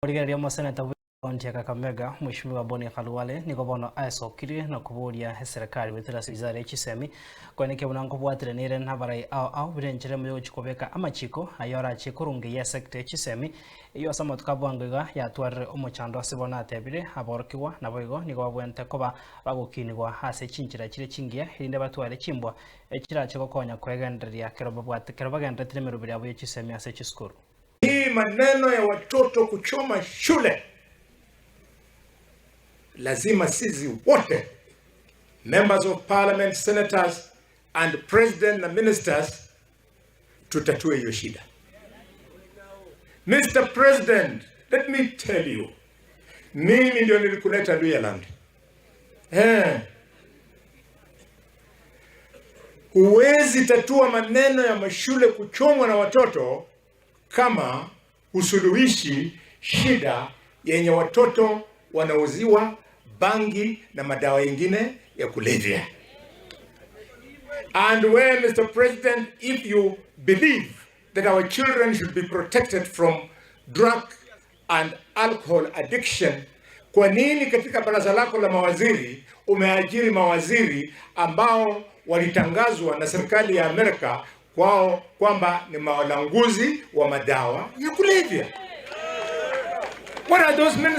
Origereria omoseneta bwe County ya Kakamega, Mweshimiwa Boni Khalwale nigo bono aesokirie na koboria eserekari goetera ase wizara ye chisemi koenekia buna nkobwatiranire nabarai ao ao buna enchera emo yogochia kobeka amachiko ayio arachie korongeyia esecta ye chisemi eyio ase amatuko a bwango iga yatwarire omochando ase bono atebire aborokigwa naboigo nigo babwenerete koba bagokinigwa ase chinchera chire chingiya erinde batware chimbwa echirache gokonya koegendereria kero babwate kero bagenderetie nemeroberi yabo ye chisemi ase chisukuru. Hii maneno ya watoto kuchoma shule, lazima sisi wote members of parliament, senators and president na ministers tutatue hiyo shida. Mr. President, let me tell you, mimi ndio nilikuleta Luhyaland. Eh. Huwezi tatua maneno ya mashule kuchomwa na watoto kama husuluhishi shida yenye watoto wanauziwa bangi na madawa yengine ya kulevya. And where, Mr. President, if you believe that our children should be protected from drug and alcohol addiction, kwa nini katika baraza lako la mawaziri umeajiri mawaziri ambao walitangazwa na serikali ya Amerika kwao kwamba ni mawalanguzi wa madawa ya kulevya? What are those ministers?